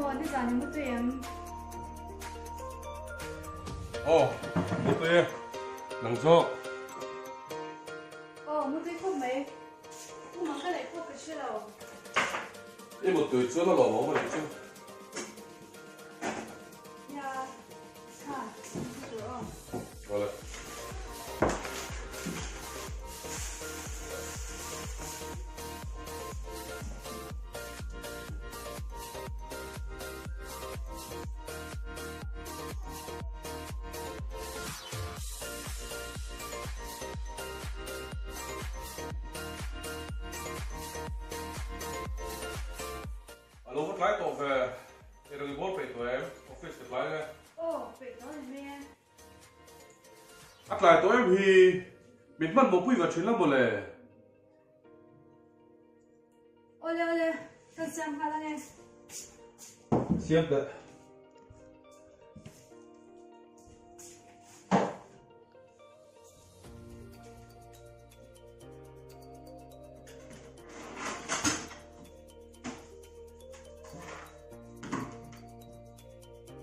maw nizan i mutui em? Aw, mutui e, nang zawk. Aw, mutui khawp mai. Khumah ka laih pawh ka hre lo. I mutui chuan a lawmawm a nih chu. Nia, kha, min hmu tur aw. Awle. A lo va tlai tawh ve, i rawn i bawl peih tawh em? Office ka tlai nge? Aw, peih tawh a ni mai e. A tlai tawh em hi, min hmanhmawh pui ve thin la mawle. Awle awle, kan siam nghal ange. Siam teh.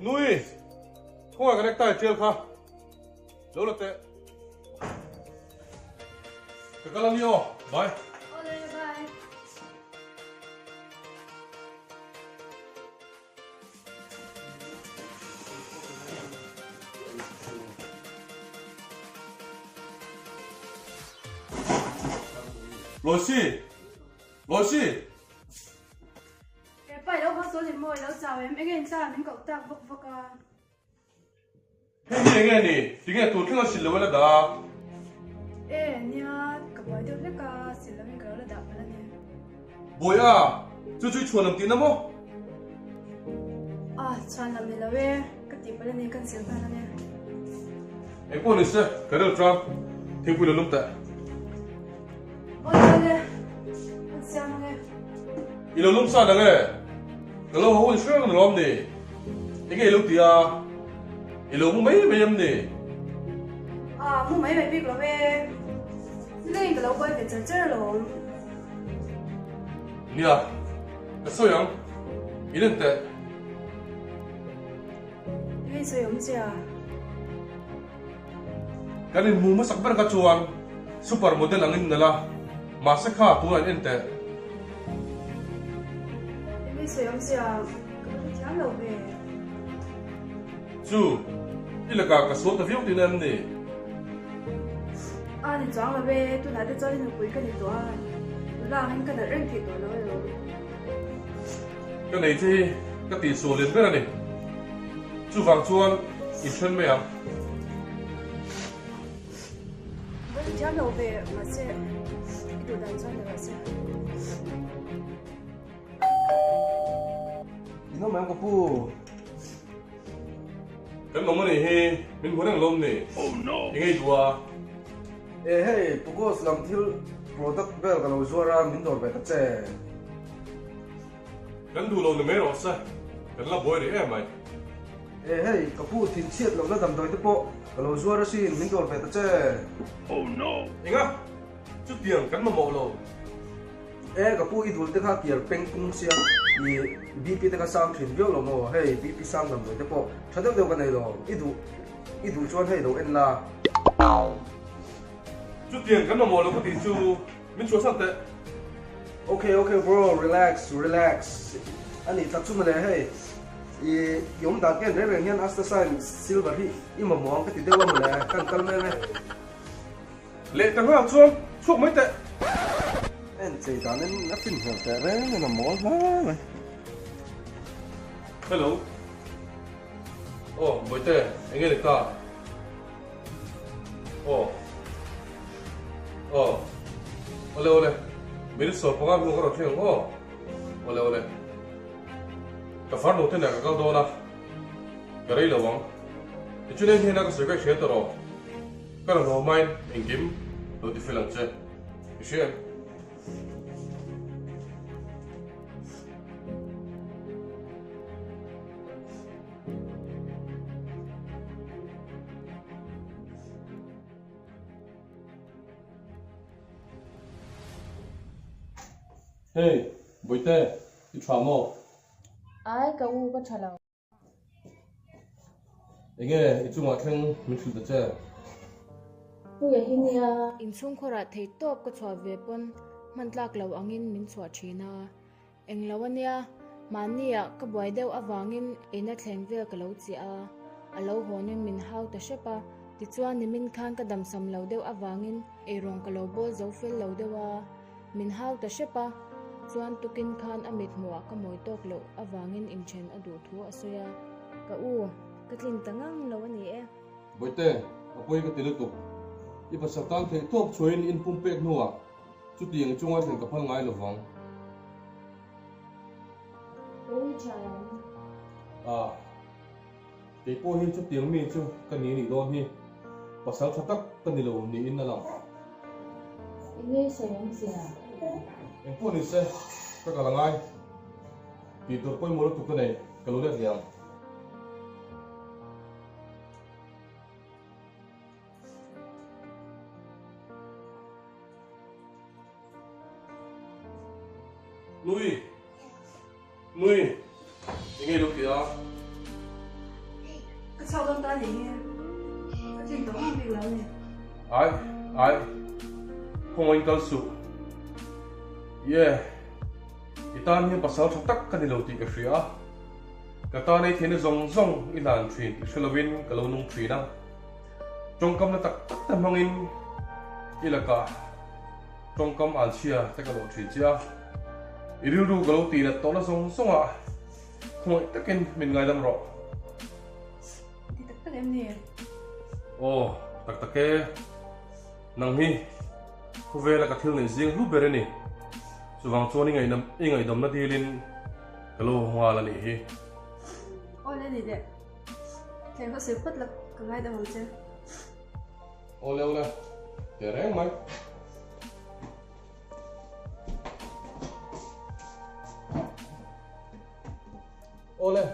Nui, khawngaih ka necktie tial kha lo la teh. Ka kal a ni aw, bye. Awle, bye. Loisi! Loisi! He pa i lo haw sawn em maw? I lo chau em? Enge in ta min koh tak vak vak a? Hei hi enge ni? Tinge tur thleng a sil lo e la dah a? E, nia, ka buai deuh hlek a, sil lo in ka lo la dah palh a ni. Buai a, chu chu i chhuan lam tihna maw? A, chhuan lam ni lo e, ka tih palh a ni, kan sil nghal a ni. Engpawh ni se, ka rel tang, thingpui lo lum teh. Awle awle, kan siam ang e. I lo lum san ang e, ka lo haw in hrang ni lawm ni? Enge i lo ti a, i lo mu mai mai em ni? Ah, mu mai mai bik lo e, nilengin ka lo buai ve char char alawm. Nia, ka sawi ang, in en teh. Enge i sawi awm che a? Kan inhmu hmasak ber kha chuan super model angin nalh a, mahse kha tunah in en teh. Enge sawi awmzia ka va hrethiam lo ve. Chu, i lakah ka sual ta viau tihna em ni? A ni chuang lo e, tunah te chuan i nupui ka ni tawh a, nula angin ka nalh reng thei tawh lo elo. Ka nei che hi ka tihsual lian ber a ni. Chuvang chuan in then mai ang. Va ti thiam lo ve mahse i duh dan chuan ni rawh se. In awm em ka pu? Kan awm a nih hi, min hmu reng lawm ni? I ngei duh a. E hei, Pugos lam thil product vel ka lo zuar a, min dawr ve ta che. Kan duh lo ni mai rawh se, kan la buai rih em mai. E hei, ka pu thin chhiat lohna damdawi te pawh ka lo zuar asin, min dawr ve ta che. Oh no! Enga? Chutiang kan mamawh lo. E ka pu i dul te kha kiar peng pung sia, i BP te kha sang thin viau lo maw? Hei BP sang damdawi te pawh tha deuh deuh ka nei lo, i duh i duh chuan hei lo en la. Chutiang kan mamawh lo ka tih chu min chhuahsan teh. Ok ok bro relax relax a nih tak chu mawle hei i i awm dan en reng reng hian asta sign silver hi i mamawh ang ka ti deuh a mawle kan kal mek e. Leh ta nghal chuan chhuak mai teh. En chei dan in a fin hmel teh reng in a mawl hle mai. Hello. Aw Bawihte enge ni ta? Aw. Aw. Awle awle. Minute 15 hnu ka rawn thleng ang aw. Awle awle. Ka farnu te nen ka kal dawn a. Ka rei lo ang. Tichuan eng hian a ka sawi ka i hria ta rawh. Ka rawn haw hmain engkim lo ti fel ang che. I hria em? Hey, Bawihte, i tha maw? Ai ka u ka tha lo. Enge i chungah thleng min hrilh ta che? Puia hi nia. Inchhungkhawrah thei tawp ka chhuah ve pawn hman tlak lo angin min chhuah thin a. Englo a nia, mahniah ka buai deuh avangin eina thleng vel ka lo chiah a, a lo hawnin min hau ta hrep a. Tichuan nimin khan ka damsam lo deuh avangin eirawng ka lo bawl zo fel lo deuh a. Min hau ta hrep a, chuan tukin khan a mit hmuhah ka mawi tawk loh avangin inthen a duh thu a sawi a. Ka u, ka tlin ta ngang lo a ni e. Bawihte, a pawi ka ti lutuk. I pasal tan theih tawp chhuahin in pum pek hnuah chutiang chunga thlen ka phal ngai lo vang. Ka ui tha em? Ah, kei pawh hi chutiang mi chu ka ni nih dawn hi. Pasal tha tak ka ni lo niin a lang. Enge sawi awm zia? Eng pawh ni se, ka kal angai. Tih tur pawimawh lutuk ka nei, ka lo let leh ang. Nui! Nui! Enge i lo ti a? Ka chhuak dawn ta nih hi. Ka tlin tawh ang bik lo ni. Ai, ai. Khawngaih in kal suh. Ye, i tan hian pasal tha tak ka ni lo tih ka hria a. Ka tan ei theihna zawng zawng i hlan thin tih hre lovin ka lo nung thin a. Tawngkamna tak tak te hmangin i lakah tawngkam an chhia te ka lawh thin che a. I rilru ka lo tih nat tawhna zawng zawngah khawngaih takin min ngaidam rawh. Ti tak tak em ni? Aw, tak tak e. Nang hi khawvela ka thil neih zing hlu ber i ni. Chuvang chuan i ngaihdamna dilin ka lo haw nghal a nih hi. Aw le ni deh. Thleng hawsei phawt la ka ngaidam ang che. Aw le aw le. Teh reng mai. Aw le.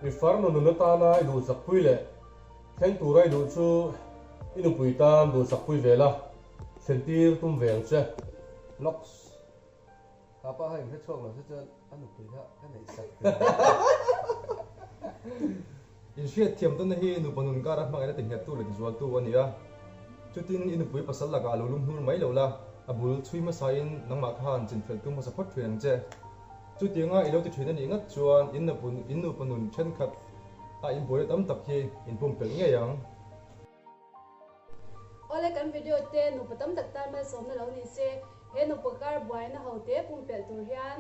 Mi farnu nun atana i duhsak pui leh thleng tura i duh chu i nupui tan duhsak pui ve la, thlen tir tum ve ang che. Locks. Kha pa kha inhre chhuak lo se chuan a nupui kha ka neih sak ve. Inhriat thiam tawnna hi nupa nun kara hmangaihna ti nghettu leh tizualtu a ni a. Chutin i nupui pasal lakah lo lum hnur mai lo la, a bul chhui hmasain nangmah khan chinfeltu hmasa phawt thin ang che. Chutianga i lo ti thin a nih ngat chuan in in nupa nun thenkhat a inbuaina tam tak hi in pumpelh ngei ang. Awle kan video te nupa tam tak tan malsawmna lo ni se, he nupa kar buaina ho te pumpelh tur hian.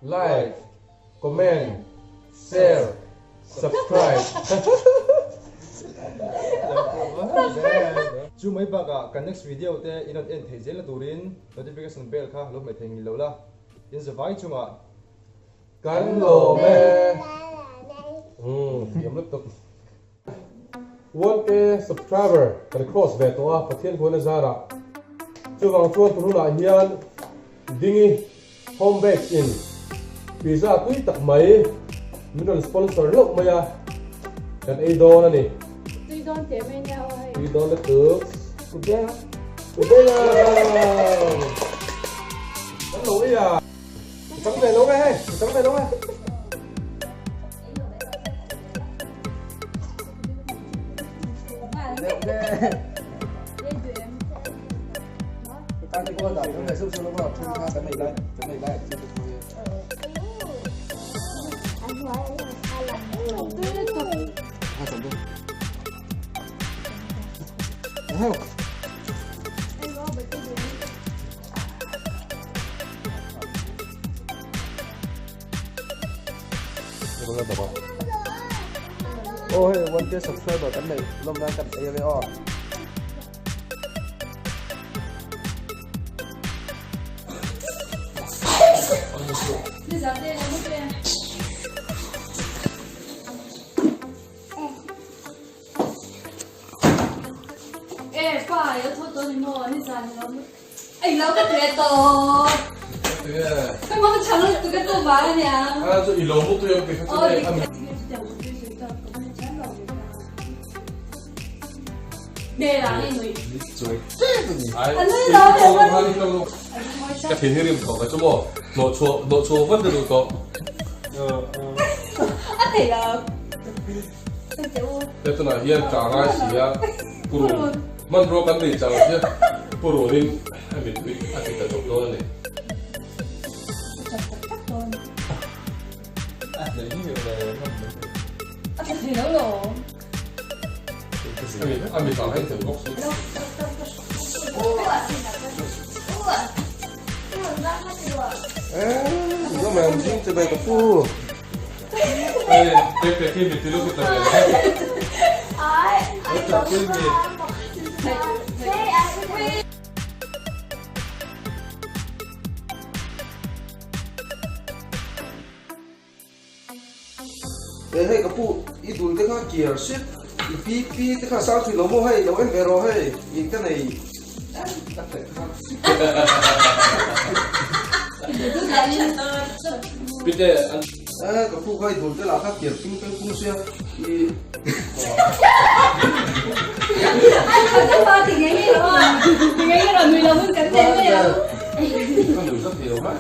Like, comment, share, subscribe. Chu mai bakah kan next video te in rawn en theih zel na turin notification bell kha lo hmeh thei ngil lo la, in zavai chungah Kan lawm e. Umm thiam lutuk. 1K subscriber kan cross ve tawh a Pathian huan a zarah. Chuvang chuan tun hunah hian Dingi Home Bakes in pizza tui tak mai min rawn sponsor hlauh mai a, kan ei dawn a ni. Tui dawn teh mai nia aw hei. Tui dawn lutuk. Kubenga. Kubenga. Kan lo ei a. Chang ve lo nge hei, chang ve lo nge. Aw hei 1k subscriber kan nei lawm nan kan ei ange aw. E pa i lo tho tawh ni maw ni zan i lo Ei lo ka tle tawh. Ka mong chang lu tu ka tu ba ania. A chu i lo mu tu yang pe kha chu e ami. Be la ni nui. Choi. Ai. Ka thin hi rim tho ka chu mo. No chu no chu vat du to. A thei lo. He tunah hian ka ngai si a, purun hmanrua kan nei chang hian purunin a mittui a ti ta chawp dawn a ni. A tha thei lo lo. A mit ah hian tel bawk si. He hei ka pu i dul te kha kiar sip i pi pi te kha sang thui lo maw hei lo en ve rawh hei i ka nei Pite an Eh ka pu kha i dul te lah kha kiar ping peng pung sia i Ka nui zak thei lo ha.